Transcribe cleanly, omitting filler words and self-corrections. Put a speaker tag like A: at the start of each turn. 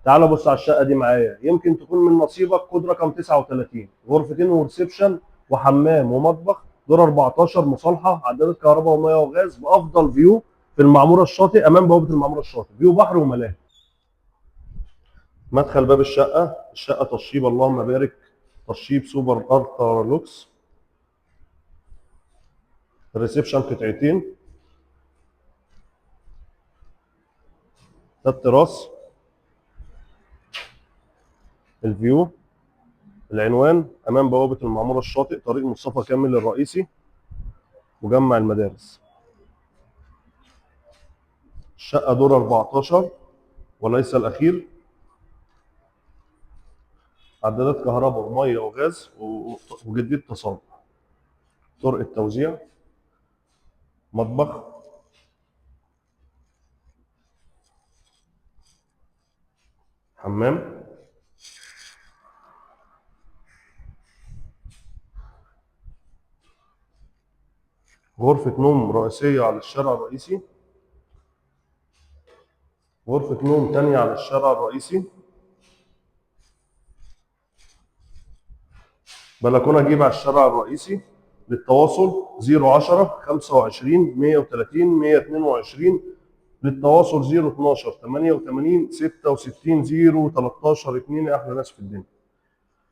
A: تعال بص على الشقة دي معايا، يمكن تكون من نصيبك. كود رقم 39، غرفتين و reception وحمام ومطبخ، دور 14، مصالحه، عدادات كهرباء ومية وغاز، بافضل view في المعمورة الشاطئ، امام بوابه المعمورة الشاطئ، view بحر وملاهي. مدخل باب الشقة، الشقة تشطيب اللهم بارك، تشطيب super ultra lux. ال reception قطعتين، ده التراس، ال view. العنوان امام بوابه المعمورة الشاطئ، طريق مصطفى كامل الرئيسي، مجمع المدارس. الشقة دور 14 وليس الاخير. عدادات كهرباء ومية وغاز وجديد تصادم. طرق التوزيع، مطبخ، حمام، غرفة نوم رئيسية على الشارع الرئيسي، غرفة نوم تانية على الشارع الرئيسي، بلكونة جيب على الشارع الرئيسي. للتواصل 010 25 130 122. للتواصل 012 88 66 0 13 2. احلى ناس في الدنيا.